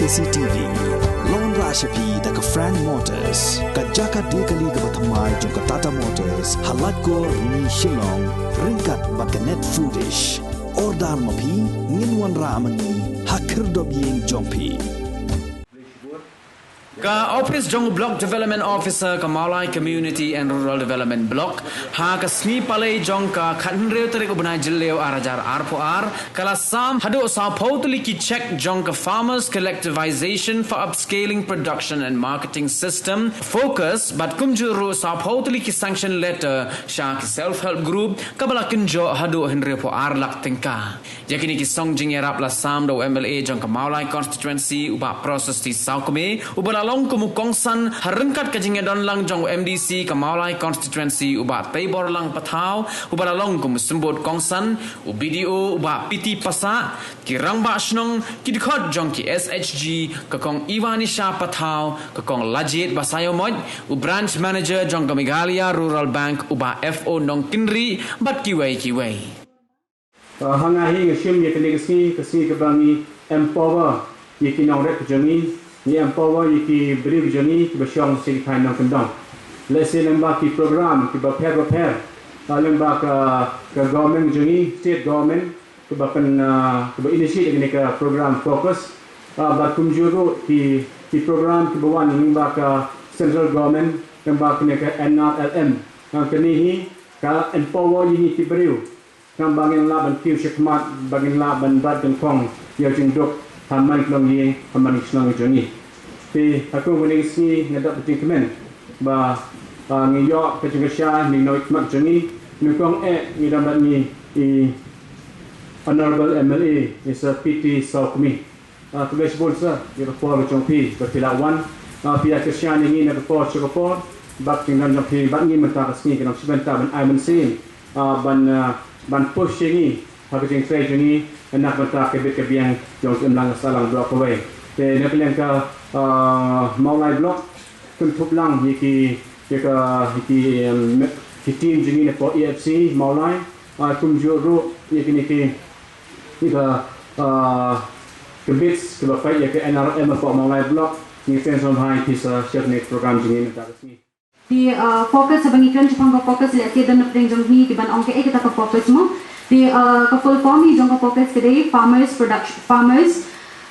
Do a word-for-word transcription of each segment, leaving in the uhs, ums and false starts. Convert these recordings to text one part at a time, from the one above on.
C T V. Long ra sha phi da ka Frank Motors, ka jaka die kali kaba thymmai jong ka Tata Motors ha Laitkor, Rni, Shillong, ryngkat bad ka Net Foodish. Order ma phi, ngin wanrah ma ngi ha khyrdop ïing jong phi. Ka office jong Block Development Officer ka Mawlai Community and Rural Development Block, ha ka sngi Palei jong ka khathynriew tarik u bnai Jylliew ar hajar arphew ar, ka la sam haduh sawphew tylli ki cheque jong ka Farmers Collectivization for Upscaling Production and Marketing System, FOCUS, bad kumjuh ruh sawphew tylli ki sanction letter sha ki self help group, kaba la kynjoh haduh hynriewphew ar lak tyngka. Ïa kine ki song jingïarap la sam da u M L A jong ka Mawlai Constituency, u Bah Prasasti Sawkmie, uba la long kum u kongsan ha ryngkat ka jingïadonlang jong u M D C ka Mawlai Constituency, u Bah Teiborlang Pathaw, uba la long kum u symbud kongsan, u B D O, u Bah P T Passah, ki rangbah shnong, ki dkhot jong ki S H G, ka Kong Ivanisha Pathaw, ka Kong Lajit Basaiawmoit, u Branch Manager jong ka Meghalaya Rural Bank, u Bah F O Nongkynrih, bad kiwei kiwei. Uh, ha nga hi nga shim ïa kane ka sngi, ka sngi kaba ngi empower ïa ki nongrep ka jong ngi, ngi empower ïa ki briew ka jong ngi kiba shong sha ki thaiñ nongkyndong. Lehse lyngba ki program kiba pher ba pher, uh, lyngba ka, ka government ka jong ngi, state government, kiba pyn, uh, kiba initiate ïa kane ka program FOCUS, uh, bad kumjuh ruh ki, ki program kiba wan lyngba ka central government, lyngba kane ka N R L M. Nga kane hi ka empower ïa ngi ki briew. Khnang ba ngin lah ban kiew shakhmat, ba ngin lah ban bat jingkhong ïa u jingduk ha man ki longïing, ha man ki shnong jong ngi. Te ha kum kane ka sngi nga dap ka jingkmen ba, ba ngi ïoh ka jingkyrshan na i nongmihkhmat jong ngi, nyngkong eh ngi dang bad ngi i Honorable M L A, i Sir P T Sawkmie. Ah, khublei shibun sir ïa ka por ka jong phi ba phi la wan. Ah, phi ïa kyrshan ïa ngi na ka por sha ka por. Bad ka jingdon jong phi bad ngi mynta ka sngi ka long shi bynta ban ai mynsiem, ah, ban, ah, ban push ïa ngi ha ka jingtrei jong ngi na ka bynta ka bit ka biang jong ka imlang ka sahlang block kawei. Te na ka liang ka, ah, Mawlai block, kynthup lang ïa ki, ïa ka, ïa ki, em, ki team jong ngi na ka E F C Mawlai, ah, kumjuh ruh ïa kine ki, ïa ka, ah, ka bids kiba peit ïa ka N R L M hapoh Mawlai block. Ngi kren sngewbha ïa phi sa sha kane ka program jong ngi mynta ka sngi. Te, ah, FOCUS, haba ngi kren shaphang ka FOCUS, lehse don na pdeng jong ngi ki ban ong kaei kata ka FOCUS mo. Te, ah, ka full form hi jong ka FOCUS ka dei Farmers Production, Farmers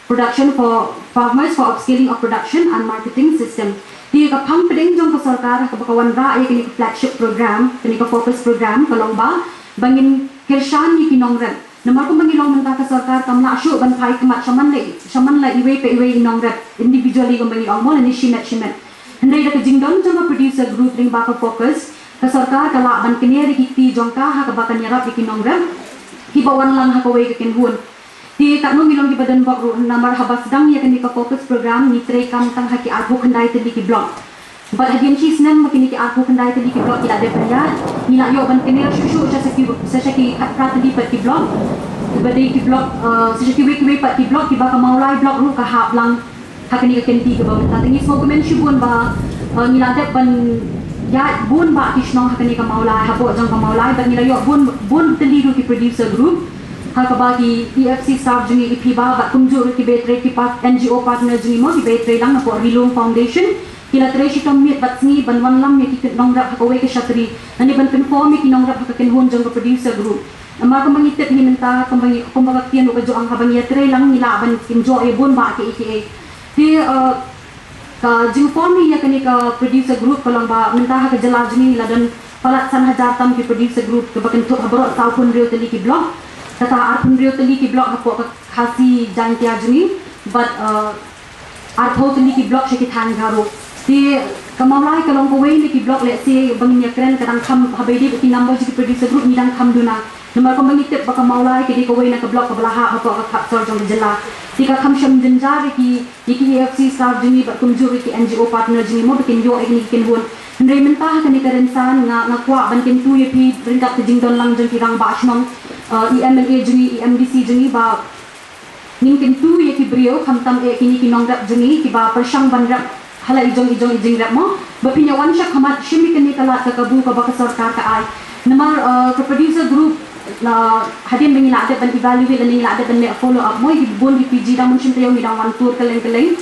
Production for, Farmers for Upscaling of Production and Marketing System. Te ka phang pdeng jong ka sorkar kaba ka wanrah ïa kane ka flagship program, kane ka FOCUS program, ka long ba, ba ngin kyrshan ïa ki nongrep. Namar kumba ngi long mynta ka sorkar kam lah shuh ban phai khmat sha man la, sha man la iwei pa iwei i nongrep individually kumba ngi ong mo, lane shimet shimet. Hynrei da ka jingdon jong ka producer group lyngba ka FOCUS, ka sorkar ka lah ban kner ïa ki kti jong ka ha kaba kan ïarap ïa ki nongrep kiba wan lang ha kawei ka kynhun. Te katno ngi long kiba donbok ruh, namar haba sdang ïa kane ka FOCUS program ngi treikam tang ha ki arphew khyndai tylli ki block. Bad hadien shi snem ba kine ki arphew khyndai tylli ki block ki la dep ban ïaid, ngi la ïoh ban kner shuh shuh sha ki, sha ki khatphra tylli pat ki block. Kiba dei ki block, eh, sha kiwei kiwei pat ki block, kiba ka Mawlai block ruh ka hap lang ha kane ka kynti kaba mynta. Te ngi sngewkmen shibun ba, eh, ngi la dep ban ïaid bun bah ki shnong ha kane ka Mawlai, hapoh jong ka Mawlai, bad ngi la ïoh bun, bun tylli ruh ki producer group. Ha kaba ki E F C staff jong ngi, ki phi bah, bad kumjuh ruh kiba trei ki part-, N G O partner jong ngi mo, kiba trei lang napoh Ri Lum Foundation. Ki la trei shitom miet bad sngi ban wanlam ïa ki nongrep ha kawei ka shatri, lane ban pynform ïa ki nongrep ha ka kynhun jong ka producer group. Namar kumba ngi tip hi mynta, kumba ngi, kumba ka ktien ruh ka ju ong, haba ngi ïatrei lang ngi lah ban kynjoh ïa bun bah kiei kiei. Te, eh, ka jingform ïa kane ka producer group ka long ba mynta ha ka jylla jong ngi la don palat san hajar tam ki producer group, kaba kynthup ha baroh sawphew hynriew tylli ki block. Kata arphew hynriew tylli ki block hapoh ka Khasi Jaiñtia jong ngi, bad, eh, arphew tylli ki block sha ki thaiñ Garo. Te ka Mawlai ka long kawei na ki block, lehse ba ngin ïa kren ka dang kham, haba ïadei bad ki number jong ki producer group ngi dang kham duna. Namar kumba ngi tip ba ka Mawlai ka dei kawei na ka block kaba la hap hapoh ka khap sor jong ka jylla. Te ka kham shem jynjar ïa ki, ïa ki E F C staff jong ngi bad kumjuh ïa ki N G O partner jong ngi mo ba kin ïoh ïa kine ki kynhun. Hynrei mynta ha kane ka rynsan nga, nga kwah ban kyntu ïa phi ryngkat ka jingdon lang jong ki rangbah shnong, eh, i M L A jong ngi, i M D C jong ngi ba ngin kyntu ïa ki briew, khamtam eh kine ki nongrep jong ngi kiba pyrshang ban rep ha la i jong i jong i jingrep mo, ba phin ïa wan sha khmat shim ïa kane ka lad ka kabu kaba ka sorkar ka ai. Namar, eh, ka producer group La hadien ba ngi la dep ban evaluate lane ngi la dep ban leh follow up mo ïa ki bun ki P G, dang mynshym taïew ngi dang wan tur kylleng kylleng.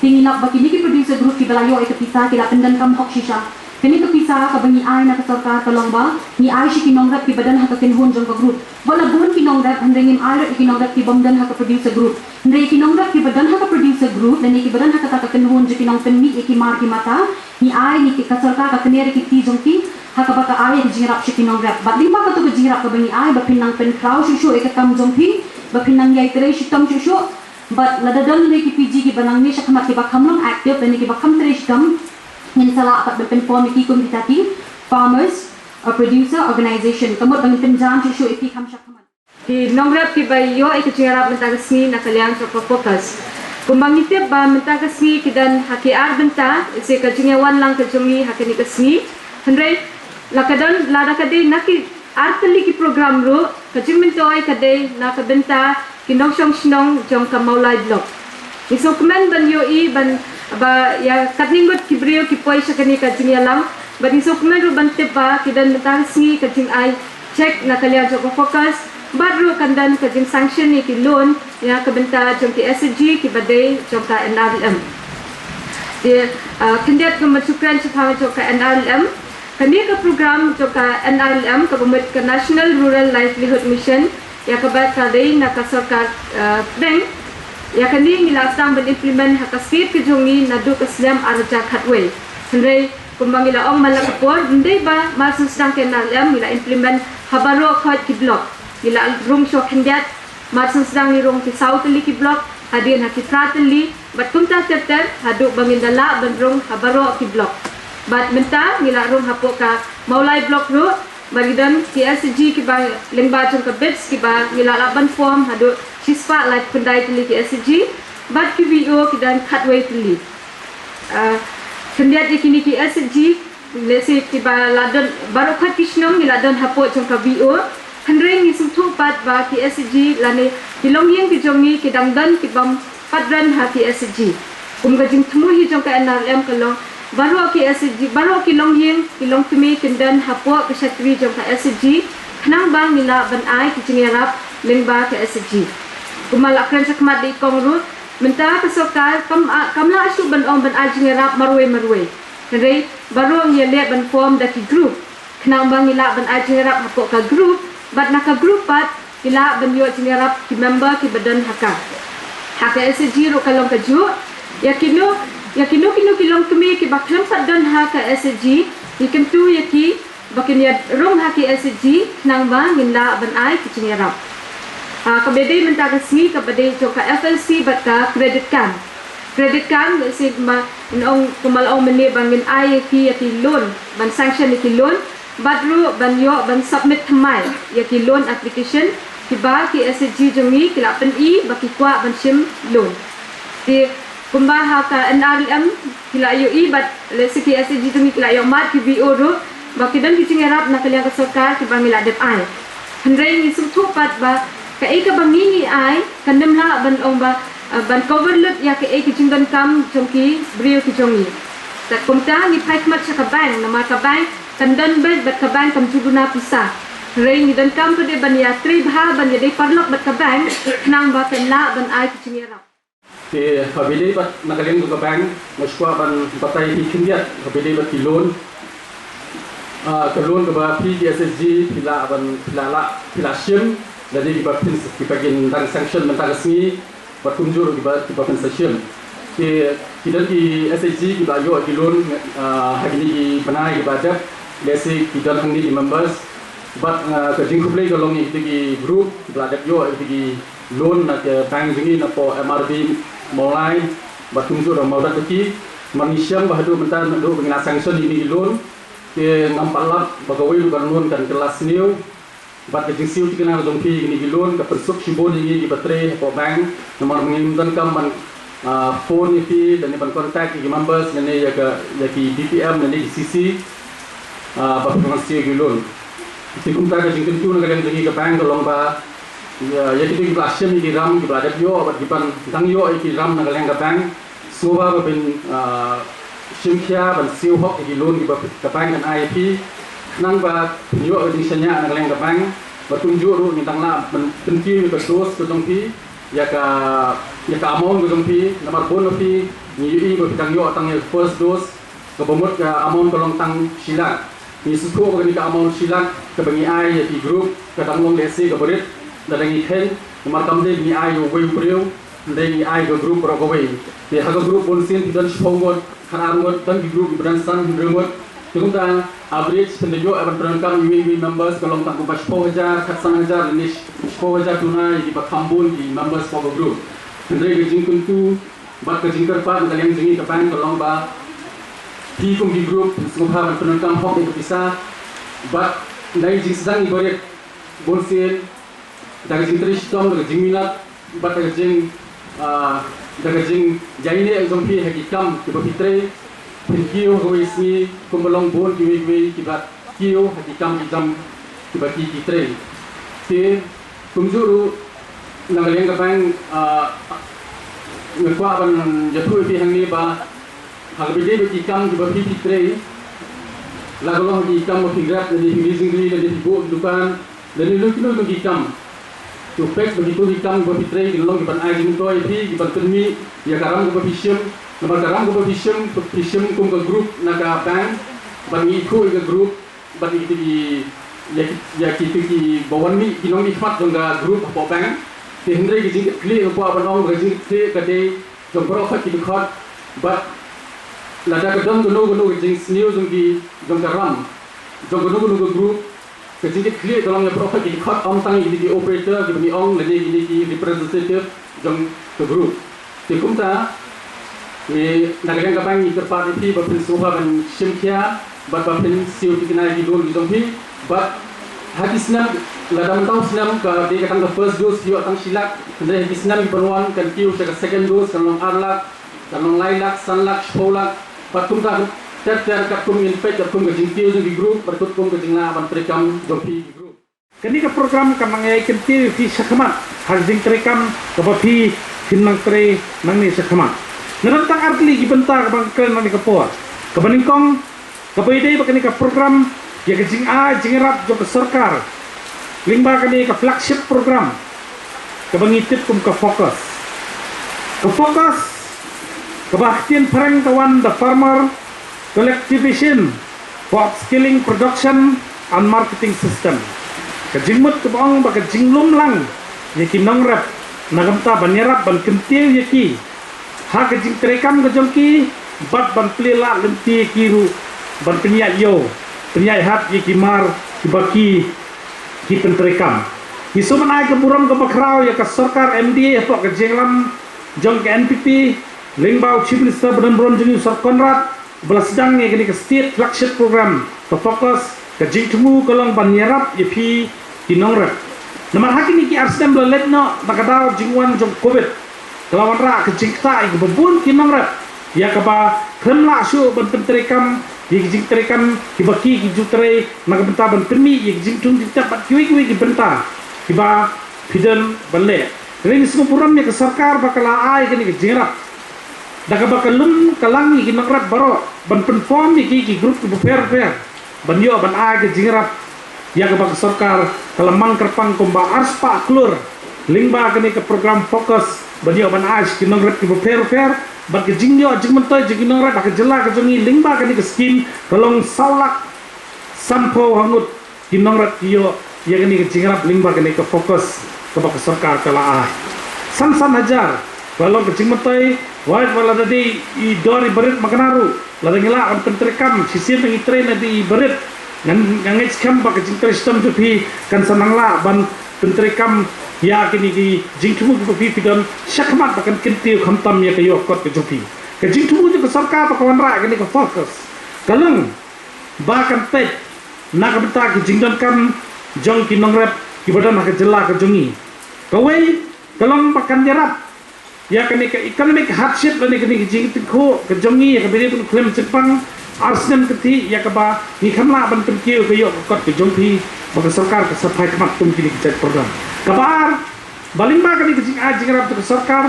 Te ngi lap ba kine ki producer group kiba la ïoh ïa ka pisa ki la pyndonkam hok shisha. Kane ka pisa kaba ngi ai na ka sorkar ka long ba ngi ai sha ki nongrep kiba don ha ka kynhun jong ka group. Wat la bun ki nongrep, hynrei ngim ai ruh ïa ki nongrep ki bym don ha ka producer group. Hynrei ki nongrep kiba don ha ka producer group lane kiba don ha kata ka kynhun jong ki nongpynmih ïa ki mar ki mata, ngi ai, ngi, ka sorkar ka kner ïa ki kti jong ki ha kaba ka ai ïa ki jingïarap sha ki nongrep. Bad lyngba kato ka jingïarap kaba ngi ai, ba phin nang pynkhraw shuh shuh ïa ka kam jong phi, ba phin nang ïai trei shitom shuh shuh. Bad lada don ne ki P G kiba nang mih shakhmat kiba kham long active lane kiba kham trei shitom, ngin sa lah pat ban pynform ïa ki kum kita ki farmers or producer organization. Ka mut ba ngin pynjam shuh shuh ïa ki kham shakhmat. Ki nongrep kiba ïoh ïa ka jingïarap mynta ka sngi na ka liang jong ka FOCUS. Kumba ngi tip ba mynta ka sngi ki don ha ki ar bynta, ïa ka jingïawan lang ka jong ngi ha kane ka sngi. Hynrei la ka don, lada ka dei na ki ar tylli ki program ruh, ka jingmyntoi ka dei na ka bynta ki nongshong shnong jong ka Mawlai Block. Ngi sngewkmen ban ïohi ban ba ïa katne ngut ki briew ki poi sha kane ka jingïalang, bad ngi sngewkmen ruh ban tip ba ki don mynta ka sngi ka jingai cheque na ka liang jong ka FOCUS, bad ruh kan don ka jingsanction ïa ki loan ïa ka bynta jong ki SHG kiba dei jong ka NRLM. Te, ah, khyndiat kumba shu kren shaphang jong ka NRLM. Kane ka program jong ka NRLM kaba mut ka National Rural Livelihood Mission, ïa kaba ka dei na ka sorkar, ah, pdeng. Ïa kane ngi la sdang ban implement ha ka state ka jong ngi naduh ka snem ar hajar khatwei. Hynrei kumba ngi la ong man la ka por, ym dei ba mar shu sdang ka NRLM ngi la implement ha baroh khoit ki block. Ngi la rung shuwa khyndiat, mar shu sdang ngi rung ki saw tylli ki block, hadien ha ki phra tylli, bad kumta ter ter haduh ba ngin da lah ban rung ha baroh ki block. Bad mynta ngi la rung hapoh ka Mawlai Block ruh, bad ngi don ki SHG kiba lyngba jong ka BITS kiba ngi la lah ban form haduh shispah laiphew khyndai tylli ki SHG, bad ki VO ki don khatwei tylli. Ah, khyndiat ïa kine ki SHG, lehse kiba la don baroh khoit ki shnong ngi la don hapoh jong ka VO. Hynrei ngi sngewthuh pat ba ki SHG lane ki longïing ki jong ngi ki dang don ki bym pat don ha ki SHG. Kum ka jingthmu hi jong ka NRLM ka long, baroh ki SHG, baroh ki longïing, ki longkmie kin don hapoh ka shatri jong ka SHG, khnang ba ngin lah ban ai ki jingïarap lyngba ka SHG. Kumba la kren shakhmat da i kong ruh, mynta ka sorkar kam, kam lah shuh ban ong ban ai jingïarap marwei marwei. Hynrei baroh ngi ïaleh ban form da ki group, khnang ba ngi lah ban ai jingïarap hapoh ka group, bad na ka group pat ngi lah ban ïoh jingïarap ki member kiba don ha ka, ha ka SHG ruh ka long kajuh. Ïa kino, ïa kino kino ki longkmie kiba khlem pat don ha ka SHG, ngi kyntu ïa ki ba kin ïa rung ha ki SHG, khnang ba ngin lah ban ai ki jingïarap. Ah, kaba dei mynta ka sngi kaba dei jong ka FLC bad ka credit card. Credit card, lehse ma, ngi ong, kumba la ong mynne ba ngin ai ïa ki, ïa ki loan, ban sanction ïa ki loan, bad ruh ban ïoh ban submit thymmai ïa ki loan application kiba ki SHG jong ngi ki la pyni ba ki kwah ban shim loan. Te kumba ha ka NRLM ki la ïohi bad lehse ki SHG jong ngi ki la ïoh mad ki VO ruh ba ki don ki jingïarap na ka liang ka sorkar kiba ngi la dep ai. Hynrei ngi sngewthuh pat ba kaei kaba ngi ngi ai kan ym lah ban ong ba, ah, ban cover lut ïa kaei ka jingdonkam jong ki briew ki jong ngi. Te kumta ngi phai-khmat sha ka bank, namar ka bank kan don beit bad ka bank kam ju duna pisa. Hynrei ngi donkam pat de ban ïatrei bha, ban ïadei paralok bad ka bank, khnang ba kan lah ban ai ki jingïarap. Te haba ïadei bad na ka liang jong ka bank, nga sngewkwah ban batai ïa phi khyndiat haba ïadei bad ki loan. Ah, ka loan kaba phi ki SHG phi lah ban, phi lah, lah, phi lah shim, lane kiba phin, kiba kin dang sanction mynta ka sngi, bad kumjuh kiba, kiba phin sa shim. Ki, ki don ki SHG kiba ïoh ki loan, ah, ha kine ki bnai kiba dep, lehse ki don hangne ki members. Bad, ah, ka jingkhublei ka long ïa kita ki group kiba la dep ïoh ïa kita ki loan na ka bank jong ngi napoh MRB Mawlai, bad kumjuh ruh Mawdataki. Namar ngi shem ba haduh mynta, naduh ba ngi la sanction ïa kine ki loan, te ngam pat lap ba kawei ruh ka loan kan kylla sniew. Bad ka jingsiew thikna ka jong phi ïa kine ki loan ka pynsuk shibun ïa ngi kiba trei hapoh bank. Namar ngim donkam ban, ah, phone ïa phi, lane ban contact ïa ki members, lane ïa ka, ïa ki BPM, lane ki CC, ah, ba phin wan siew ïa ki loan. Te kumta ka jingkyntu na ka liang jong ngi ka bank ka long ba, ïa, ïa kito kiba la shim ïa ki ram, kiba la dep ïoh, bad kiban dang ïoh ïa ki ram na ka liang ka bank, sngewbha ba phin, ah, shim khia ban siew hok ïa ki loan kiba ka bank kan ai ïa phi, khnang ba phin ïoh ka jingshaniah na ka liang ka bank, Bad kumjuh ruh ngin dang lah ban pynkiew ïa ka dose ka jong phi, ïa ka, ïa ka amount ka jong phi, namar bun na phi ngi ïohi ba phi dang ïoh tang ïa ka first dose, kaba mut ka amount ka long tang shi lak. Ngi sngewthuh ba kane ka amount shi lak kaba ngi ai ïa ki group ka dang long lehse kaba rit, lada ngi kheiñ, namar kam dei ba ngi ai ïa uwei u briew, hynrei ngi ai ka group baroh kawei. Te ha ka group bunsien phi don shiphew ngut, khatar ngut, don ki group kiba don san hynriew ngut. Te kumta average phin da ïoh ban pyndonkam iwei iwei members ka long tang kumba shiphew hajar, khatsan hajar lane shiphew hajar tuna ïa kiba kham bun ki members hapoh ka group. Hynrei ka jingkyntu bad ka jingkyrpad na ka liang jong ngi ka bank ka long ba phi kum ki group phin sngewbha ban pyndonkam hok ïa ka pisa bad na ka jingsdang iba rit bunsien da ka jingtrei shitom, da ka jingminot bad da ka jing, ah, da ka jingïaineh jong phi ha ki kam kiba phi trei. Phin kiew ha kawei sngi kumba long bun kiwei kiwei kiba kiew ha ki kam ki jam kiba ki, ki trei. Te kumjuh ruh na ka liang ka bank, ah, nga kwah ban ïathuh ïa phi hangne ba ha kaba ïadei bad ki kam kiba phi, phi trei, la ka long ki kam ba phi rep, lane phi ri jingri, lane phi buh ki dukan, lane lum kino kino ki kam. To peit ba kito ki kam ba phi trei kin long kiban ai jingmyntoi ïa phi, kiban pynmih ïa ka ram kaba phi shim. Namar ka ram kaba phi shim, phi shim kum ka group na ka bank, bad ngi ithuh ïa ka group bad ïa kito ki, ïa ki, ïa kito kiba wan mih ki nongmihkhmat jong ka group hapoh bank. Te hynrei ka jingkitkhlieh nga kwah ban ong ba ka jingkitkhlieh ka dei jong baroh khoit ki dkhot, bad lada ka don kano kano ka jingsniew jong ki, jong ka ram, jong kano kano ka group, ka jingkitkhlieh ka long ïa baroh khoit ki dkhot, ym tang ïa kine ki operator kiba ngi ong lane kine ki representative jong ka group. Te kumta ngi na ka liang ka bank ngi kyrpad ïa phi ba phin sngewbha ban shim khia bad ba phin siew thikna ïa ki loan ki jong phi. Bad ha ki snem, lada mynta u snem ka dei ka tang ka first dose phi ïoh tang shi lak, hynrei ha ki snem kiban wan kan kiew sha ka second dose, kan long ar lak, kan long lai lak, san lak, shiphew lak. Bad kumta ter ter katkum ngin peit katkum ka jingkiew jong ki group bad katkum ka jinglah ban treikam jong phi ki group. Kane ka program kan nang ïai kyntiew ïa phi shakhmat ha ka jingtreikam kaba phi phin nang trei nangne shakhmat. Nga don tang ar tylli ki bynta kaba nga kren nangne ka por. Kaba nyngkong, kaba ïadei bad kane ka program ïa ka jingai jingïarap jong ka sorkar lyngba kane ka flagship program kaba ngi tip kum ka FOCUS. Ka FOCUS kaba ha ka ktien phareng ka wan the Farmer Collectivization for Upskilling Production and Marketing System. Ka jingmut kaba ong ba ka jinglum lang ïa ki nongrep na ka bynta ban ïarap ban kyntiew ïa ki ha ka jingtreikam ka jong ki bad ban plie lad lynti ïa ki ruh ban pynïaid ïew pynïaid hat ïa ki mar kiba ki, ki pyntreikam. Ngi sngewbha ban ai ka burom kaba khraw ïa ka sorkar M D A hapoh ka jingïalam jong ka N P P lyngba u Chief Minister ba donburom jong ngi u Sir Conrad, ba la sdang ïa kane ka state flagship program ka FOCUS. Ka jingthmu ka long ban ïarap ïa phi ki nongrep. Namar ha kine ki ar snem ba la leit noh na ka daw jingwan jong Covid, ka la wanrah ka jingktah ïa kiba bun ki nongrep ïa kaba khlem lah shuh ban pyntreikam ïa ki jingtreikam kiba ki, ki ju trei na ka bynta ban pynmih ïa ki jingthung jingtep bad kiwei kiwei ki bynta kiba phi don ban leh. Te ngi sngewburom ïa ka sorkar ba ka la ai kane ka jingïarap da kaba ka lum ka lang ïa ki nongrep baroh ban pynform ïa ki, ki group kiba pher pher ban ïoh ban ai ka jingïarap ïa kaba ka sorkar ka la mang kyrpang kumba arspah klur lyngba kane ka program FOCUS ban ïoh ban ai sha ki nongrep kiba pher pher. Bad ka jingïoh jingmyntoi jong ki nongrep ha ka jylla ka jong ngi lyngba kane ka skim ka long saw lak sanphew ha ngut ki nongrep ki ïoh ïa kane ka jingïarap lyngba kane ka FOCUS kaba ka sorkar ka la ai. San san hajar, la long ka jingmyntoi, wat wat lada dei i dor iba rit makna ruh, lada ngi lah ban pyntreikam shisien ba ngi trei na dei iba rit. Ngan, nga ngeit skhem ba ka jingtrei shitom jong phi kan sa nang lah ban pyntreikam ïa kine ki jingthmu kiba phi phi don shakhmat ba kan kyntiew khamtam ïa ka ïoh kot ka jong phi. Ka jingthmu jong ka sorkar ba ka wanrah kane ka FOCUS ka long ba kan peit na ka bynta ki jingdonkam jong ki nongrep kiba don ha ka jylla ka jong ngi. Kawei ka long ba kan ïarap ïa kane ka economic hardship lane kane ka jingtyngkhuh ka jong ngi ïa kaba ïadei bad u khlem jingpang ar snem kynthih ïa kaba ngi khlem lah ban pynkiew ka ïoh ka kot ka jong phi ba ka sorkar ka sa phai khmat kum kine ki jait program. Kaba ar, ba lyngba kane ka jingai jingïarap jong ka sorkar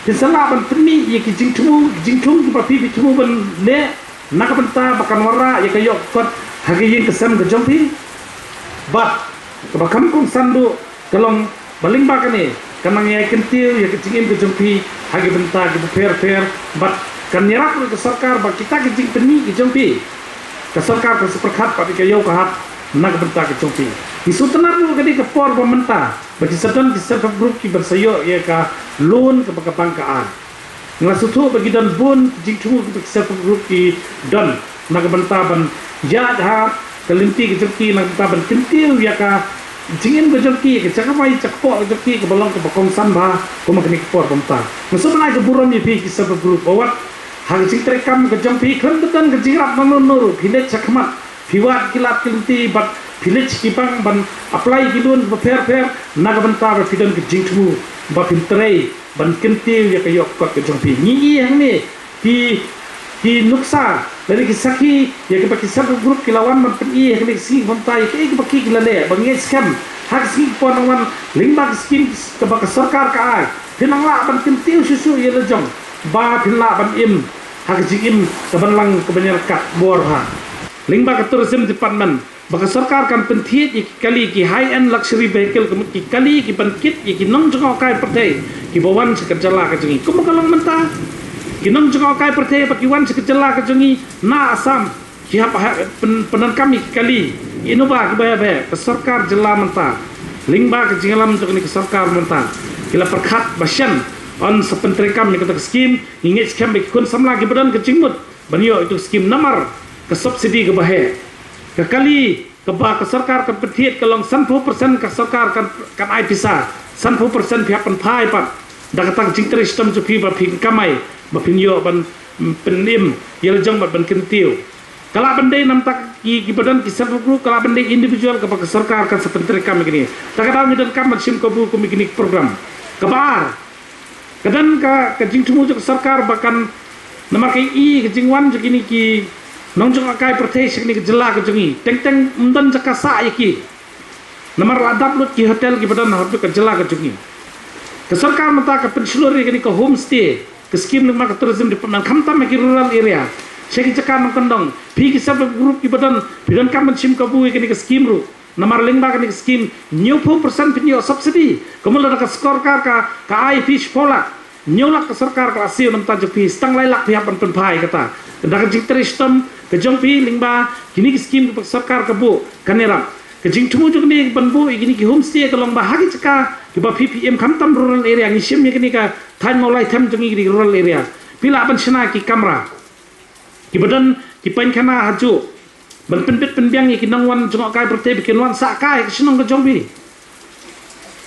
phin sa lah ban pynmih ïa ki jingthmu, jingthung kiba phi phi thmu ban leh na ka bynta ba kan wanrah ïa ka ïoh ka kot ha ka ïing ka sem ka jong phi. Bad Kaba kham kongsan duh ka long ba lyngba kane kan nang ïai kyntiew ïa ka jingim ka jong phi ha ki bynta kiba pher pher, bad kan ïarap ïa ka sorkar ba kita ki jingpynmih ki jong phi, ka sorkar kan sa pyrkhat pat ïa ka ïew ka hat na ka bynta ka jong phi. Ngi sngewtynnat ruh ka dei ka por ba mynta ba ki sa don ki self help group kiba sa ïoh ïa ka loan kaba ka bank ka ai. Nga la sngewthuh ba ki don bun ki jingthmu kiba ki self help group ki don na ka bynta ban ïaid ha ka lynti ka jong ki, na ka bynta ban kyntiew ïa ka jingim ka jong ki, ka jaka bai jaka kpoh ka jong ki kaba long kaba kongsan bha kum ha kane ka por ba mynta. Nga sngewbha ban ai ka burom ïa phi ki self help group ba wat ha ka jingtrei kam ka jong phi khlem da don ka jingïarap na no no ruh, phi leit shakhmat, phi wad ki lad ki lynti bad phi leit sha ki bank ban apply ki loan ba pher pher na ka bynta ba phi don ka jingthmu ba phin trei ban kyntiew ïa ka ïoh ka kot ka jong phi. Ngi i hangne ki, ki nuksa lane ki sakhi ïa kiba ki self help group ki la wan ban pyni ha kane ka sngi ba mynta ïa kaei kaba ki, ki la leh ba ngi ngeit skhem ha ka sngi ka por nang wan lyngba ka skim kaba ka sorkar ka ai, phin nang lah ban kyntiew shuh shuh ïa la jong ba phin lah ban im ha ka jingim kaban lang kaban ïaid kat bor bha. Lyngba ka tourism department ba ka sorkar kan pynthied ïa ki kali, ki high end luxury vehicle, ka mut ki kali kiban kit ïa ki nongjngohkai pyrthei kiba wan sha ka jylla ka jong ngi. Kumba ka long mynta, ki nongjngohkai pyrthei ba ki wan sha ka jylla ka jong ngi na Assam ki hap ha, pyn, pyndonkam ïa ki kali Innova kiba heh ba heh. Ka sorkar jylla mynta, lyngba ka jingïalam jong kane ka sorkar mynta, ki la pyrkhat ba shen yn sa pyntreikam ïa kata ka skim. Ngi ngeit skhem ba ki khun samla kiba don ka jingmut ban ïoh ïa ka skim namar ka subsidy kaba heh. Ka kali kaba ka sorkar kan pynthied ka long sanphew percent ka sorkar kan, kan ai pisa, sanphew percent phi hap pynphai pat da kata ka jingtrei shitom jong phi ba phin kamai ba phin ïoh ban, mm, pynim ïa la jong bad ban kyntiew. Ka lah ban dei namar ki, kiba don ki self help group, ka lah ban dei individual kaba ka sorkar kan sa pyntreikam ïa kine. Ta ka daw ngi donkam ban shim kabu kum ïa kine ki program. Kaba ar, ka don ka, ka jingthmu jong ka sorkar ba kan, namar ka i ka jingwan jong kine ki nongjngohkai pyrthei sha kane ka jylla ka jong ngi, teng teng ym don jaka sah ïa ki. Namar la dap lut ki hotel kiba don ha ka jylla ka jong ngi. Ka sorkar mynta ka pynshlur ïa kane ka homestay, ka skim lyngba ka tourism department, khamtam ha ki rural area, sha ki jaka nongkyndong. Phi ki self help group kiba don, phi donkam ban shim kabu ïa kane ka skim ruh. Namar lyngba kane ka skim hynñiewphew percent phin ïoh subsidy. Kumno lada ka sorkar ka, ka ai phi shiphew lak, hynñiew lak ka sorkar ka la siew na bynta jong phi, sa tang lai lak phi hap ban pynphai kata. Da ka jingtrei shitom ka jong phi lyngba kine ki skim kiba ka sorkar ka buh, kan ïarap. Ka jingthmu jong kane ban buh ïa kine ki homestay ka long ba ha ki jaka kiba phi, phi im, khamtam rural area, ngi shim ïa kane ka thaiñ Mawlai Them jong ngi, kine ki rural area, phi lah ban shna ki kamra kiba don ki painkhana hajuh ban pynbit pynbiang ïa ki nongwan jngohkai pyrthei ba kin wan sah kai ha ka shnong ka jong phi.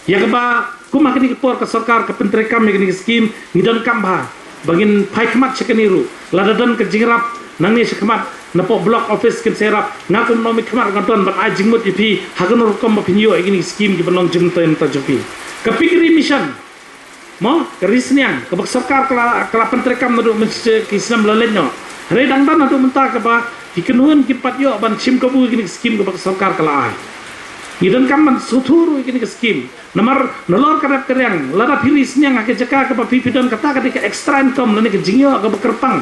Ïa kaba kum ha kane ka por ka sorkar ka pyntreikam ïa kane ka skim, ngi donkam bha ba ngin phai khmat sha kane ruh. Lada don ka jingïarap nangne sha khmat, napoh block office kin sa ïarap. Nga kum u nongmihkhmat nga don ban ai jingmut ïa phi ha kano rukom ba phin ïoh ïa kine ki skim kiba long jingmyntoi mynta jong phi. Ka piggery mission, mo, ka ri sniang kaba ka sorkar ka la, ka la pyntreikam naduh mynta ki snem la leit noh. Hynrei dang don haduh mynta kaba ki kynhun kim pat ïoh ban shim kabu ïa kine ki skim kaba ka sorkar ka la ai. Ngi donkam ban sngewthuh ruh ïa kine ki skim. Namar nalor ka rep ka riang, lada phi ri sniang ha ka jaka kaba phi, phi don, kata ka dei ka extra income lane ka jingïoh kaba kyrpang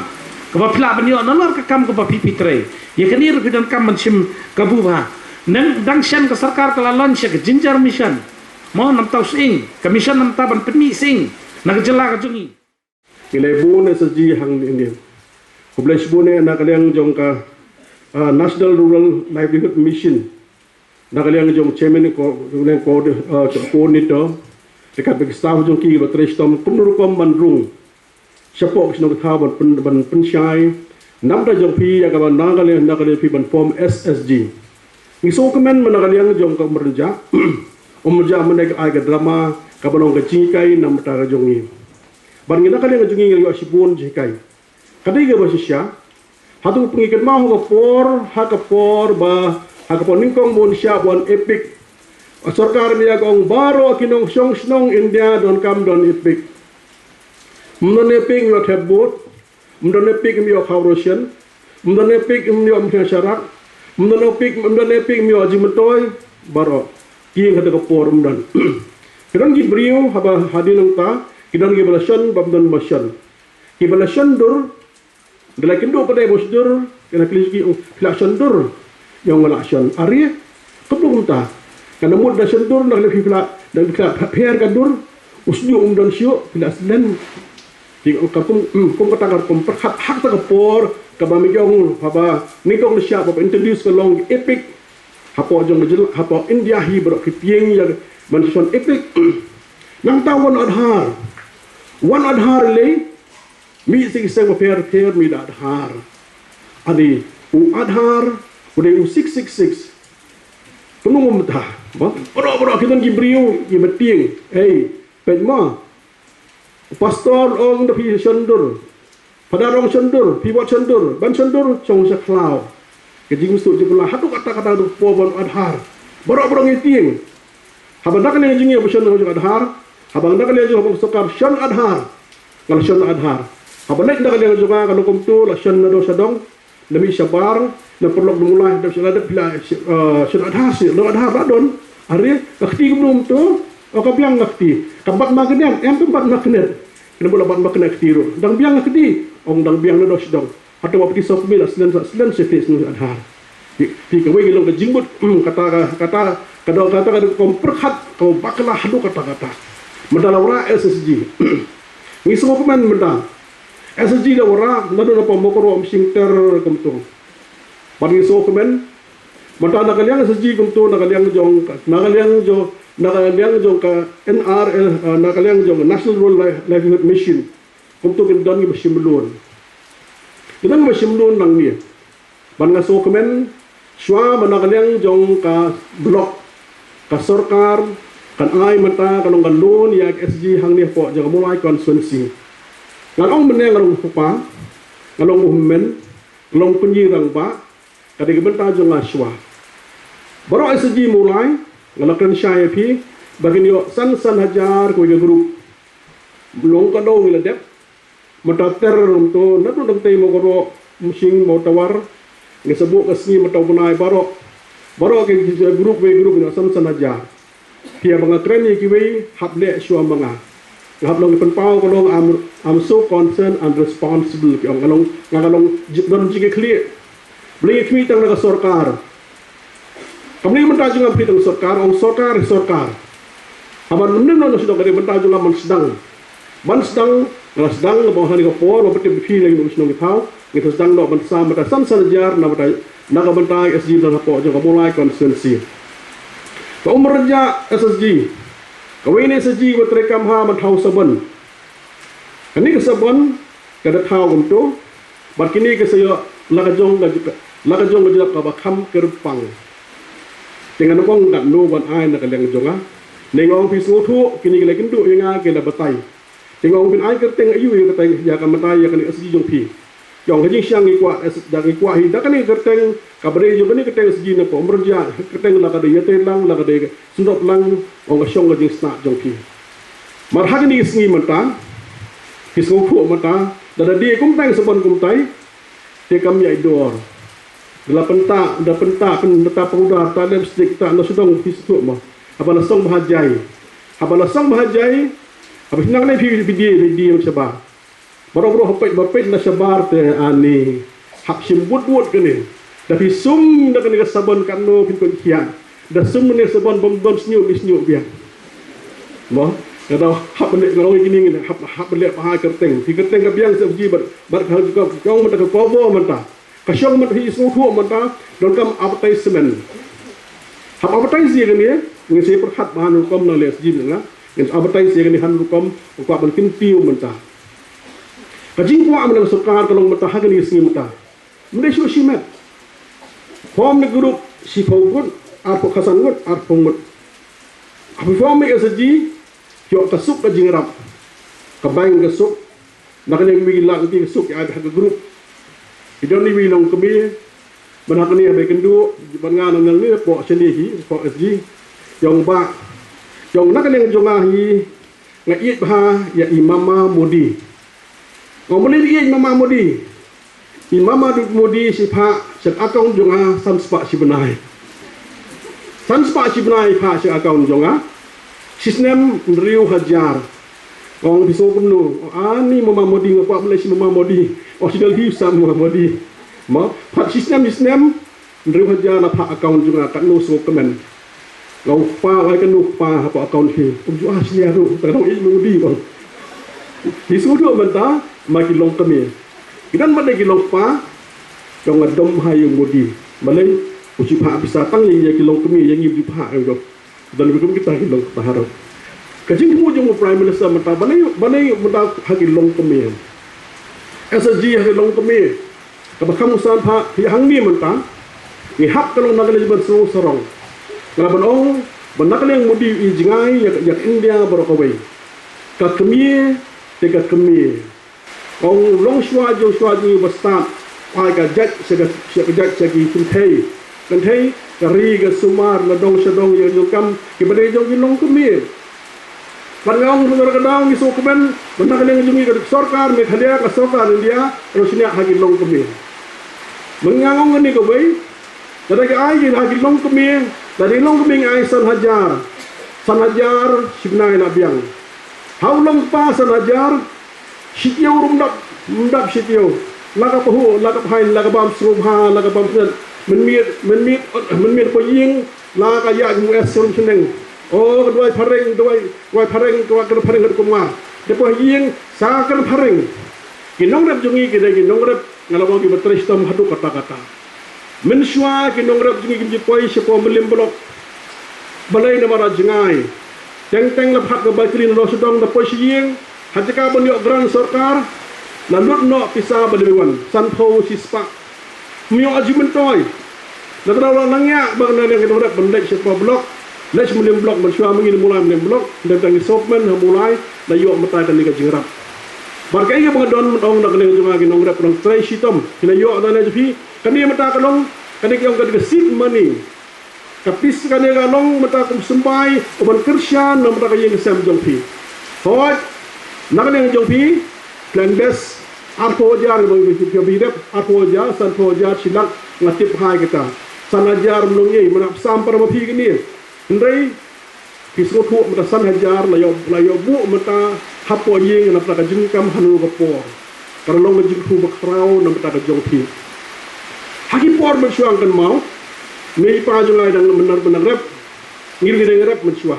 kaba phi lah ban ïoh nalor ka kam kaba phi, phi trei. Ïa kane ruh phi donkam ban shim kabu bha. Nang dang shen ka sorkar ka la launch ïa ka Ginger Mission. Mo, namar ta u sying, ka mission namar ta ban pynmih sying na ka jylla ka jong ngi. Ngi la bun S S G hangne. Khublei shibun eh na ka liang jong ka, ah, National Rural Livelihood Mission, na ka liang jong chairman ko, jong ka liang ko, ah, jong coordinator, ryngkat bad ki staff jong ki ba trei shitom kumno rukom ban rung shapoh ki shnong ki thaw ban pyn, ban pynshai na ka bynta jong phi ïa kaba na ka liang, na ka liang phi ban form S S G. Ngi sngewkmen ba na ka liang jong ka Umrynjah, Umrynjah mynne ka ai ka drama kaba long ka jinghikai na ka bynta ka jong ngi. Bad ngi na ka liang ka jong ngi ngi la ïoh shibun jinghikai. Ka dei kaba shisha, haduh ba ngi kynmaw ha ka por, ha ka por ba, ha ka por nyngkong ba wan shah, ba wan EPIC, ka sorkar mynta ka ong baroh ki nongshong shnong India donkam don EPIC. Ym don EPIC ym ïoh thep vote, ym don EPIC ym ïoh khaw ration, ym don EPIC ym ïoh mih sharak, ym don EPIC, ym don EPIC ym ïoh jingmyntoi baroh. Ki ïeng ha kata ka por ym don. Ki don ki briew haba hadien nangta, ki don kiba la shon bad ym don ba shon. Kiba la shon dur, da la kynduh pat da ba shon dur, ki la kylli ki, ong, phi la shon dur? Ïa, nga la shon. Are, kumno kumta? Ka la mut da shen dur, na ka liang phi la, da phi la pher ka dur, u snieh um don shuh, phi la slen. Ki ong ka kum, mm, kum kata ka kum pyrkhat ha kata ka por, kaba me ong, haba nyngkong na shah, ba introduce ka long EPIC, hapoh jong ka jylla, hapoh India hi baroh ki tieng ïa ban shon EPIC. Nangta wan Aadhaar. Wan Aadhaar lei, mih sha ki seng bapher bapher mih da Aadhaar. Ade, u Aadhaar, u dei u six six six. Pynlong mynta, ba, baroh baroh ki don ki briew, ki ba tieng. Ei, peit ma. Pastor ong da phi shon dur. Phadar ong shon dur, phi wat shon dur, ban shon dur, shong sha khlaw. Ka jingmut jingpynlong, haduh katta katta haduh por ban Aadhaar. Baroh baroh ngi tieng. Haba na ka liang jong ngi ba shon Aadhaar, haba na ka liang jong ka sorkar shon Aadhaar. Nga la shon Aadhaar. Haba na ka liang jong nga ka long kumto, la shon na dong sha dong, na mih shabar, na paralok na mulai, dep sha la dep la, eh, shon Aadhaar shi, long Aadhaar la don. Are, ka kti kumno kumto, o ka biang ka kti. Ka bat magnet, em ka bat magnet. Kane ba la bat magnet kti ruh. Dang biang ka kti, ong dang biang na dong sha dong. Hato ba phi sngewthuh kumne la slen sa slen sa phi sngewthuh Aadhaar. Phi, phi kawei ka long ka jingmut, hmm, kata ka, kata ka dei, kata ka dei ka kum pyrkhat, ka bakla haduh katta katta. Mynta la wanrah SHG. Ngi sngewkmen mynta. SHG la wanrah, naduh na Mawkyrwat, Umsning ter kumto. Bad ngi sngewkmen, mynta na ka liang SHG kumto, na ka liang jong ka, na ka liang jong, na ka liang jong ka N R L, eh, na ka liang jong National Rural Li-, Livelihood Mission. Kumto kin don kiba shim loan. Kin don kiba shim loan nangne. Ban nga sngewkmen, shuwa ba na ka liang jong ka block, ka sorkar kan ai mynta ka long ka loan ïa ka SHG hangne hapoh jong ka Mawlai constituency. Ngan ong mynne, nga long u kpa, nga long u hynmen, nga long u kñi rangbah, ka dei ka bynta jong nga shuwa. Baroh SHG Mawlai, nga la kren shai ïa phi, ba kin ïoh san san hajar kawei ka group. Long ka dong ngi la dep. Mynta ter kumto, naduh dang tei Mawkyrwat, Umsning, Mawtawar, ngi sa buh ka sngi mynta u bnai baroh. Baroh ki group, wei group, ngi san san hajar. Phi, haba nga kren ïa kiwei, hap leh shuwa ma nga. Nga hap long ki pynpaw ka long, I'm, I'm so concerned and responsible, ki ong, nga long, nga long, don jingkitkhlieh. Balei ngi khmih tang na ka sorkar? Kam dei mynta jong nga phi tang sorkar, ong sorkar, sorkar. Haba mynta na sdang ka dei mynta jong nga ban sdang. Ban sdang, nga sdang, nga ba ha kane ka por, ba tip phi lei ngi shnong ki thaw, ngi sdang noh ban sa mynta san san hajar, na mynta, na ka bynta SHG na hapoh jong ka Mawlai constituency. Ka Umrynjah SHG, kawei na SHG ba treikam ha ban thaw sabon. Kane ka sabon, ka da thaw kumto, bad kine ki sa ïoh la ka jong ka, la ka jong ka jong kaba kham kyrpang. Te ngan ong katno ban ai na ka liang jong nga. Ne nga ong phi sngewthuh, kine ki la kynduh ïa nga ki la batai. Te nga ong phin ai kyrteng aïu ïa ka tai, ïa ka mynta ïa kane SHG jong phi. Ïa ong ka jingshisha ngi kwah, da ngi kwah hi da kane kyrteng, kaba dei jong kane kyrteng SHG na ka Umrynjah, kyrteng la ka dei ïatei lang, la ka dei syndop lang, ong ka shong ka jingsngew jong phi. Mar ha kine ki sngi mynta, phi sngewthuh mynta, da da die kumtai, sabon kumtai, te kam ïai dor. Da la pynta, da pynta, pynta powder, ta lipstick, ta na sdang, phi sngewthuh mo. Haba la song ba ha jai. Haba la song ba ha jai, haba shnang ne phi, phi die, phi die shabar. Baroh baroh hapeit, ba peit na shabar te ani. Hap shim bud bud kane. Da phi sum da kane ka sabon katno phin pynkhia. Da sum ne sabon bym don sniuh, di sniuh biang. Mo, ka da hap ne ngaroi kini ngin hap, hap leh ba ha kyrteng. Phi kyrteng ka biang sa uji bad, bad ka jong mynta ka kobo mynta. Ka shong mynta hi sngewthuh mynta, donkam advertisement. Hap advertise ïa kane, ngin sa pyrkhat ba han rukom na leh sdin na. Ngin advertise ïa kane han rukom, kwah ban kyntiew mynta. Ka jingkwah mynta ka sorkar ka long mynta ha kane ka sngi mynta. Mynta shu shimet. Form ne group, shiphew ngut, arphew khatsan ngut, arphew ngut. Haba form ïa ka SHG, ïoh ka suk ka jingïarap. Ka bank ka suk, na kane ka wi lak ngi ka suk ïa ka group. Ki don iwi longkmie, ban ha kane ba kynduh, ban nga na nang ne poh shane hi, poh SHG. Ïong ba, ïong na kane jong nga hi, nga ïeit bha ïa i Mama Modi. Nga mlien ïeit Mama Modi. I Mama Modi shi phah sha account jong nga san spah shi bnai. San spah shi bnai phah sha account jong nga. Shi snem hynriew hajar. Ong phi sngewthuh kumno? Ani Mama Modi, nga kwah ban leit sha Mama Modi. Ong shi Delhi sa Mama Modi. Mo, phah shi snem, shi snem hynriew hajar na phah account jong nga, katno sngewkmen. Nga u kpa, ai ka nu kpa hapoh account hi. Um ju ah shlia ruh, ta ka dong i Modi bang. Hi shu duh mynta ma ki longkmie. Ki don mynta ki longkpa jong nga dom ha ïa u Modi. Balei u shu phah pisa tang ïa ki longkmie, ïa ngi ju phah ïa u. Don kum kita ki longkpa haroh. Ka jingthmu jong u Prime Minister mynta balei balei mynta ha ki longkmie. S S G ha ki longkmie. Kaba kham u san pha hi hangne mynta. Ngi hap ka long na ka liang ban sngewsarong. Nga la ban ong ba na ka liang Modi i jngai ïa ïa India baroh kawei. Ka kmie te ka kmie. Ong long shuwa jong shuwa jong ba stad. Ai ka jait sha ka sha ka jait sha ki kynthei. Kynthei ka ri ka sumar la dong sha dong ïa jong kam ki ba dei jong ki longkmie. Ban nga ong shuwa ka dang ngi sukmen ban na ka liang jong ngi ka sorkar Meghalaya ka sorkar India ro shnia ha ki longkmie. Ban nga ong ni ka wei. Lada ki ai ki ha ki longkmie, lada ki longkmie ngi ai san hajar. San hajar shi bnai la biang. Ha u longkpa san hajar, shi taïew ruh ym dap, ym dap shi taïew. La ka pahuh, la ka phain, la ka bam sngewbha, la ka bam sngewbha. Mynmiet, mynmiet, mynmiet pa ïing, la ka ïa ki mu es sum shneng. O, ka duwai phareng, duwai, duwai phareng, duwai ka phareng ka kumar. Te pa ïing, sa ka phareng. Ki nongrep jong ngi ki dei ki nongrep Nga la ong ki ba trei shitom haduh katta katta. Mynshuwa ki nongrep jong ngi kim ju poi shapoh Mylliem Block. Balei namar la jngai. Teng teng la phah ka bai kylli na Roshadong da poi sha ïing. Ha jaka ban ïoh grant sorkar. La lut noh pisa ba dei wan. Sanphew shispah. Ym ïoh aji myntoi. Na ka daw la nang ïa ba na liang ki nongrep ban leit shapoh Block. Leit sha Mylliem Block mynshuwa ma ngi na Mawlai Mylliem Block. Teng teng ki sopmen ha Mawlai la ïoh mynta kane ka jingïarap. Bad kaei kaba nga don ban ong na ka liang jong nga ki nongrep, nongtrei shitom. Ki la ïoh na ka liang jong phi, kane mynta ka long, kane ki ong kane ka seed money. Ka pisa kane ka long mynta kum symbai, u ban kyrshan na mynta ka ïing ka sem jong phi. Hooid, na ka liang jong phi, plan best, arphew hajar, ba phi, phi, phi rep, arphew hajar, sanphew hajar, shi lak, nga tip hai kita. San hajar mlong ei, mynta psam para ma phi kane. Hynrei, Phi sngewthuh mynta san hajar la ïoh, la ïoh buh mynta hapoh ïing na mynta ka jingkam hano ka por. Ka la long ka jingthmu ba khraw na mynta ka jong phi. Ha ki por mynshuwa kynmaw. Mei pa jong nga dang mynnar mynnar rep. Ngin ngi dang rep mynshuwa.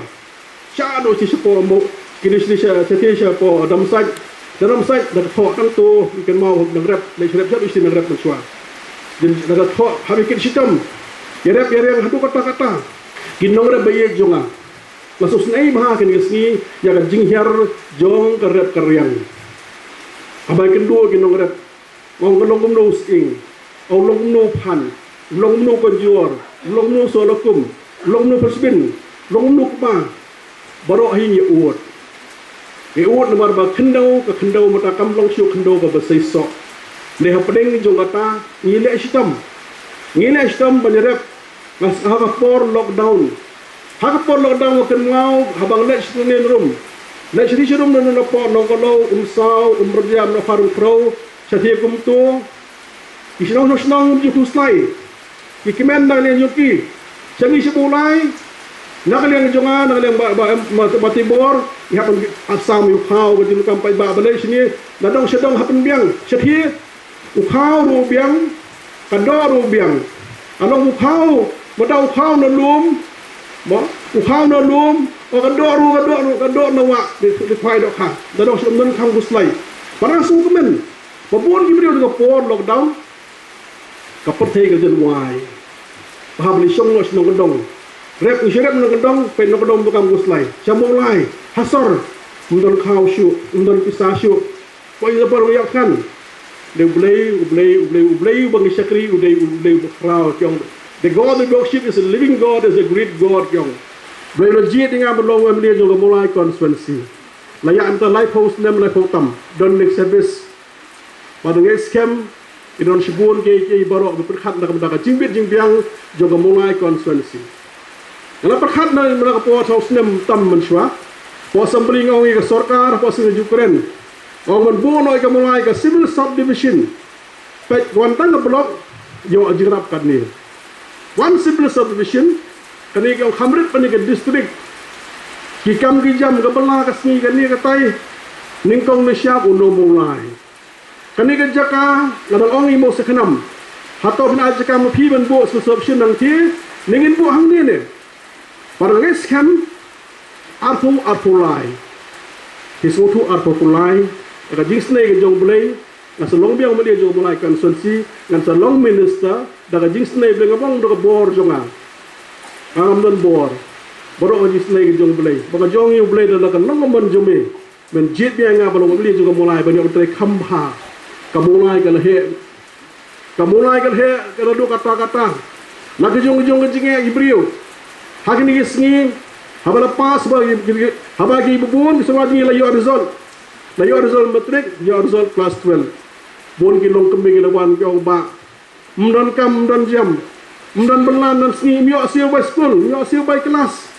Sha do shi shapoh mo. Kini shi sha sha sha shapoh dam sait. Dam sait da thoh tang to kynmaw dang rep. Lei rep sha do shi dang rep mynshuwa. Jin da thoh ha mi kit shitom. Ïa rep ïa riang haduh katta katta. Ki nongrep ba ïeit jong nga. Nga sngewsynei bha kane ka sngi ïa ka jinghiar jong ka rep ka riang. Haba ïakynduh ki nongrep, nga ong ka long kumno u sying, u long kumno u phan, u long kumno u kynjor, u long kumno u soh lakum, u long kumno u pyrshah, u long kumno u kpa. Baroh hi ngi ud. Ngi ud namar ba khyndew, ka khyndew mynta kam long shuh khyndew kaba seisoh. Ngi hapdeng jong kata ngi leh shitom. Ngi leh shitom ban ïarep Nga ha ka por lockdown. Ha ka por lockdown nga kynmaw haba nga leit sha tngen rum. Leit sha ri sha rum na na por nong kolo um saw um rdia na phar um khrew. Sha thie kumto. Ki shnong shnong shnong um ju khuslai. Ki kmen na liang jong ki. Sha ngi sha Mawlai. Na ka liang jong nga na ka liang ba ba em ma ba tibor. Ngi hap ban ap sam ïa u khaw ka jingkam paidbah ba leit sha ngi. Na dong sha dong hap ban biang. Sha thie. U khaw ruh u biang, ka doh ruh u biang. Ka long u khaw, ba da u khaw na lum, ba, u khaw na lum, o ka doh ruh, ka doh ruh, ka doh na wah, di, di khwai doh kha. Da doh shlem nan khang khuslai. Ba nang sngewkmen, ba bun ki briew da ka por lockdown, ka pyrthei ka jan wai. Ba hap li shong noh shnong ka dong. Rep ngi shu rep nong ka dong, peit nong ka dong ba kam khuslai. Sha Mawlai, ha sor, ym don khaw shuh, ym don pisa shuh. Poi la por ïa kan. Dei U Blei, U Blei, U Blei, U Blei, ba ngi shakri, U Blei, U Blei, U Blei, U Blei, khraw, kiong. The God we worship is a living God, is a great God, kiong. Blei la jied ïa nga ban long U M L A jong ka Mawlai constituency. La ïa mynta laiphew snem, laiphew tam. Don next service. Ba dang ngeit skhem, Ki don shibun ki, ki baroh ba pyrkhat na ka bynta ka jingbit jingbiang jong ka Mawlai constituency. Nga la pyrkhat na, na ka por saw snem tam mynshuwa. Por assembly nga ong ïa ka sorkar, por sngewbha Ukraine. Ong ban buh noh ïa ka Mawlai ka civil subdivision. Peit wan tang ka block, ïoh jingïarap katne. One civil subdivision, kane ki ong kham rit pat ne ka district. Ki kam ki jam ka bylla ka sngi kane ka tai. Nyngkong nyngshap u nong Mawlai. Kane ka jaka, nga dang ong ïa i Mawsakhnam. Hato phin ai jaka ma phi ban buh subdivision nangta, ne ngin buh hangne ne. Bad nga ngeit skhem arphew arphew lai, phi sngewthuh, arphew arphew lai, da ka jingsnei ka jong U Blei, ngan sa long biang u M L A jong U Blei constituency, ngan sa long minister, da ka jingsnei U Blei, ngam long da ka bor jong nga. Ngam don bor. Baroh ka jingsnei ka jong U Blei. Ba ka jong ngi U Blei da la ka long ka mon jong me. Men jied biang nga ba long u M L A jong ka Mawlai ban ïoh ban trei kham bha. Ka Mawlai ka la heh. Ka Mawlai ka la heh, ka la duh katta katta. La ka jong ka jong ka jingeh ki briew. Ha kine ki sngi, haba la pass ba ki, ki, haba ki bun ki samla jong ngi la ïoh result. La ïoh result matric, ïoh result class twelve. Bun ki longkmie ki la wan ki ong ba ym don kam, ym don jam, ym don bylla, ym don sngi, ym ïoh siew bai skul, ym ïoh siew bai klas.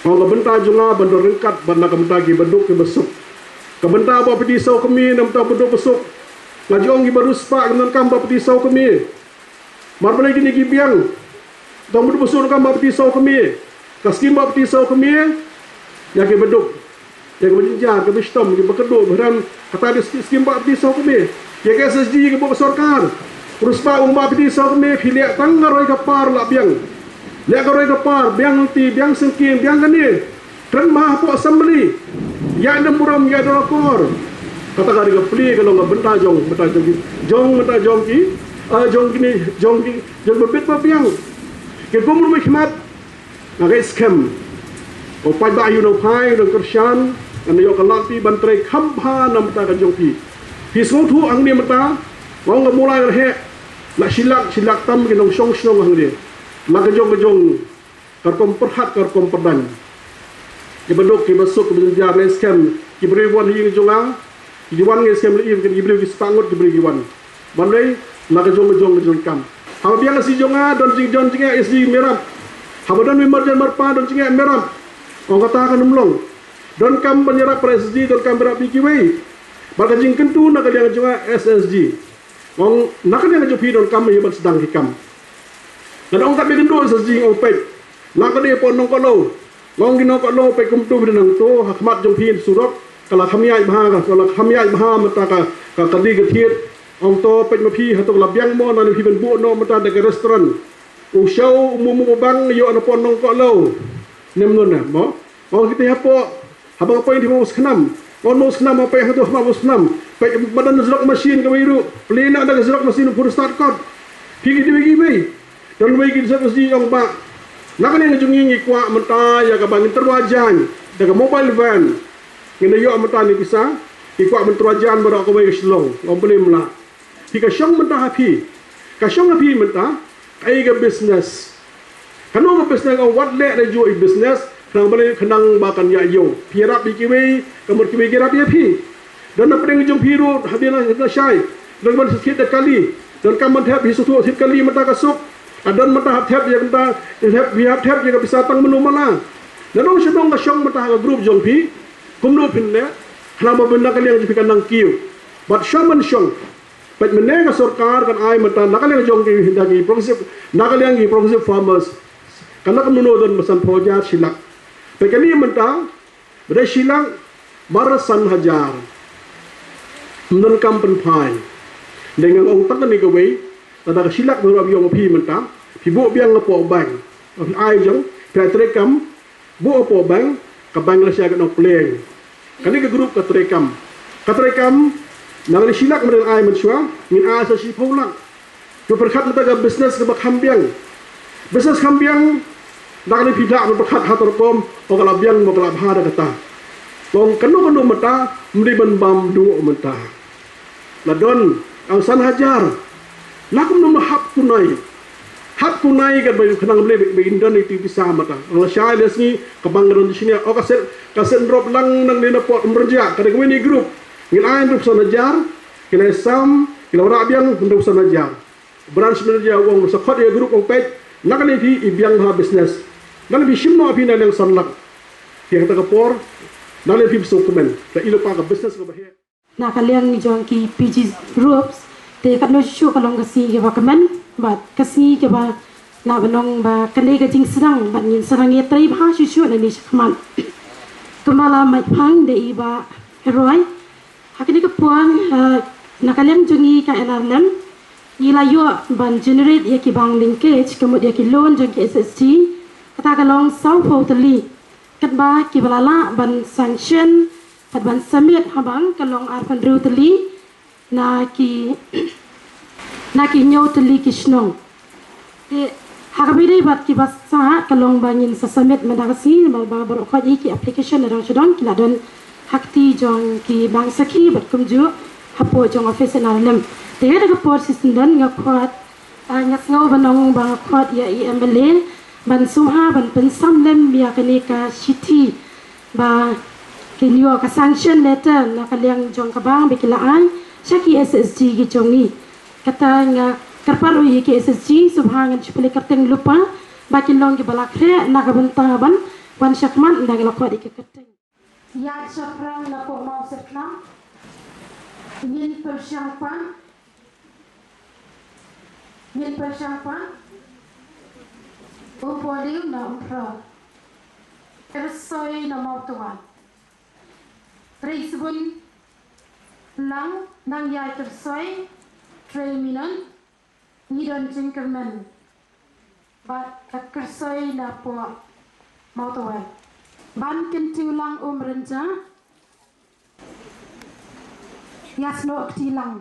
Nga ong ka bynta jong nga ban don ryngkat bad na ka bynta ki baduk ki basuk. Ka bynta ba phi die saw kmie na ka bynta baduk basuk. Nga ju ong ki ba riewspah kim don kam ba phi die saw kmie. Mar balei kine ki biang? Dang baduk basuk na ka bynta ba phi die saw kmie. Ka skim ba phi die saw kmie ïa ki baduk. Ïa kaba jynjar, kaba shitom, kaba kyrduh, ba hynrei kata dei skim ba phi die saw kmie. Ïa ka S S G kaba ka sorkar. Riewspah u ong ba phi die saw kmie, phi leh tang ka roi ka par la biang. Leh ka roi ka par, biang lynti, biang syngkien, biang kane. Kren bha hapoh assembly. Ïa da burom, ïa da akor. Kata ka dei ka plie ka long ka bynta jong, bynta jong ki, jong bynta jong ki, ah, jong kine, jong ki, jong ba bit ba biang. Ki kum ruh ba khmat. Nga ngeit skhem, ko paidbah ïa u nongphai, u nongkyrshan, ngan ïoh ka lad phi ban trei kham bha na bynta ka jong phi. Phi sngewthuh hangne mynta, nga ong ka Mawlai ka la heh, la shi lak, shi lak tam ki nongshong shnong hangne. La ka jong ka jong, ka rukom pyrkhat, ka rukom pyrdan. Ki baduk, ki basuk, ki bajynjar, nga ngeit skhem, ki briew wan ha ïing jong nga, ki wan nga ngeit skhem la im, ki briew ki spah ngut, ki briew ki wan. Ban dei, na ka jong ka jong ka jong kam. Haba biang ka S S G jong nga, don jing, don jingeh S S G Meirap. Haba don Marjan Marpa, don jingeh Meirap. Ong kata kan ym long. Don kam ban ïarap para S S G, don kam ban ïarap ïa kiwei. Bad ka jingkyntu na ka liang jong nga S S G. Ong na ka liang jong phi don kam ïa ban sdang ki kam. Ngan ong katba kyntu S S G ong peit. Na ka dei hapoh Nongkohlew. Long ki nongkohlew peit kumto phi nangto, ha khmat jong phi surok, ka la kham ïaid bha, ka la kham ïaid bha mynta ka, ka kali ka thied. Ong to peit ma phi hato ka la biang mo, nangne phi ban buh noh mynta da ka restaurant. U shaw, u momo ba bang, ïoh na pon Nongkohlew. Nem nun na, mo? Ong kita hapoh, haba nga poi nti mo u Skhnam. Ong mo u Skhnam, mo peit hato khmat u Skhnam. Peit ma don xerox machine kawei ruh. Plie noh da ka xerox machine u photostat kot. Phi ki dei kiwei. Don wei ki sep S D ong ba na kane ka jong ngi ngi kwah mynta ïa kaba ngin tyrwa jaiñ da ka mobile van. Ngin ïoh mynta ne pisa, ngi kwah ban tyrwa jaiñ baroh kawei ka Shillong. Ong balei ym lah. Phi ka shong mynta ha phi. Ka shong ha phi mynta, kaei ka business. Kano ka business, ong wat leh da juh i business, khnang balei, khnang ba kan ïa ïew. Phi ïarap ïa kiwei, ka mut kiwei ki ïarap ïa phi. Don na pdeng jong phi ruh, ha biang na shai. Don ban thied da kali. Don kam ban thep, hi sngewthuh thied kali mynta ka suk. Ka don mynta hap thep ïa mynta, thep, phi hap thep ïa ka pisa tang mynno mala. Na nong sha nong ka shong mynta ha ka group jong phi. Kumno phin leh. Khnang ba mynta ka liang jong phi kan nang kiew. Bad shong ban shong. Peit mynne ka sorkar kan ai mynta na ka liang jong ki, da ki progressive, na ka liang ki progressive farmers. Kan nang kumno don ba san phew hajar shi lak. Peit kane mynta, ba dei shi lak, mar san hajar. Ym don kam pynphai. Dei ngan ong tang kane kawei, lada ka shi lak ba ruh ïoh ma phi mynta, phi buh biang hapoh bank. Phi ai jong, phi ai treikam, buh hapoh bank, ka bank la shah ka nongpleng. Kane ka group ka treikam. Ka treikam, na kane shi lak mynta ai mynshuwa, ngin ai sa shiphew lak. To pyrkhat mynta ka business kaba kham biang. Business kham biang, da kane phi lah ban pyrkhat ha ka rukom, o ka la biang, o ka la bha da kata. Long kano kano mynta, ym dei ban bam duh mynta. La don, ong san hajar. La kumno ma hap kunai. Hap kunai ka ba khnang ba leh ba, ba in don ïa ki pisa mynta. Ong la shai la sngi, ka bank ka don shane, o ka set, ka set drop lang nangne na pdeng Umrynjah, ka dei kawei na group. Ngin ai hynriewphew san hajar, ki la sam, ki la wanrah biang hynriewphew san hajar. Branch manager u ong sa khot ïa group ong peit, na kane phi i biang ha business. Na kane phi shim noh phi na liang san lak. Ïa kata ka por, na kane phi bsuk kmen. Ka i lypa ka business kaba heh. Na ka liang jong ki P G groups, te katno shuh shuh ka long ka sngi kaba kmen, bad ka sngi kaba lah ban long ba kane ka jingsdang, bad ngin sa nang ïatrei bha shuh shuh na ne shakhmat. Kumba la mait phang da i Bah Roy, ha kane ka por, eh, na ka liang jong ngi ka N R L M, ngi la ïoh ban generate ïa ki bank linkage, ka mut ïa ki loan jong ki S H G, Kata ka long sawphew tylli. Katba kiba la lah ban sanction bad ban submit ha bank ka long arphew hynriew tylli na ki na ki hynñiew tylli ki shnong. Te ha kaba ïadei bad kiba sah ka long ba ngin sa submit mynta ka sngi namar ba baroh khoit ki application na dang sha dang ki la don ha kti jong ki bank sakhi bad kumjuh hapoh jong office N R L M. Te ha kata ka por shisien don nga khot, ah, nga sngew ban ong ba nga khot ïa i M L A ban sngewbha ban pynsam lem ïa kane ka shithi ba kin ïoh ka sanction letter na ka liang jong ka bank ba ki la ai sha ki S H G ki jong ngi. Kata nga kyrpad ruh ïa ki S H G sngewbha ngan shu pynleit kyrteng lypa ba kin long kiba la khreh na ka bynta ban wan shakhmat ynda ngi la khot ïa ki kyrteng. Ïaid shaphrang na Pohmawsyrkhlang. Ngin pyrshang pan. Ngin pyrshang pan. U Poliw na Umphro. Kyrshoi na Mawtawai. Trei sbun lang nang ïa kyrshoi trei minot. Ngi don jingkyrmen bad ka kyrshoi na Pohmawtawai. Ban kyntiew lang Umrynjah. Ïasnoh kti lang.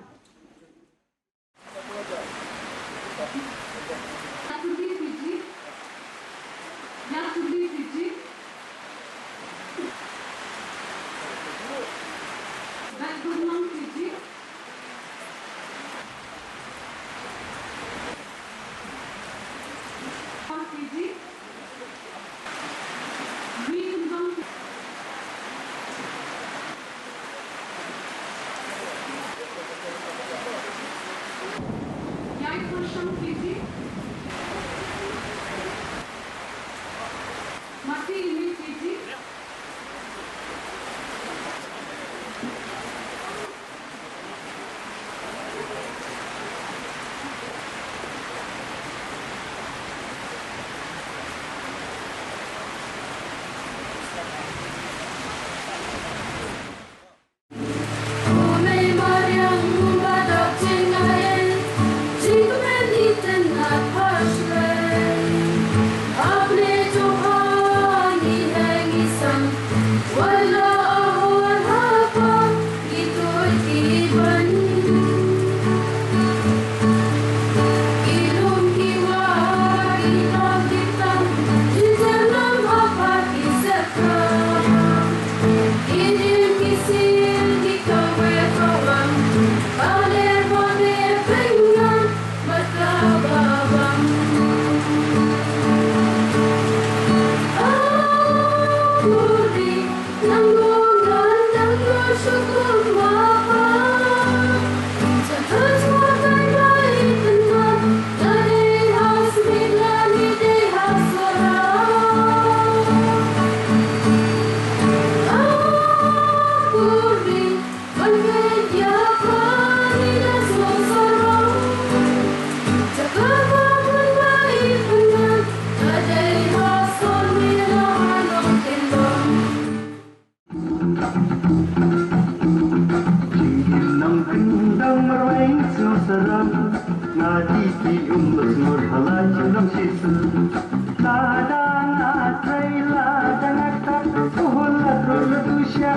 Jingim nongkyndong marwei sngewsarong, nga dih ki um ba sngur ha la jong nong shisien. Lada nga trei, lada nga ktah, u hula kru la dusha.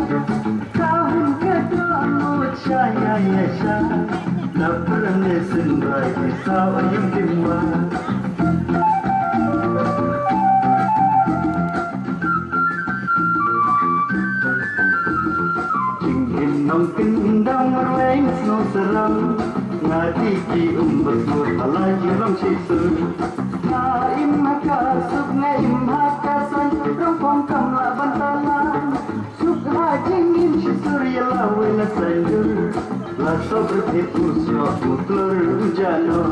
Ka hun ka dong lut sha ïa ïa sha. La pyrne syn bai ki saw ïum kim wa. Jingim nongkyndong marwei sngewsarong, nga dih ki um ba sngur ha la jong nong shisien. Nga im ha ka suk, nga im ha ka saiñ, rong pong kam lah ban talang. Suk ha jingim shisien ïa la wei la saiñ dur. La sob rphit u snoh u klur u jano.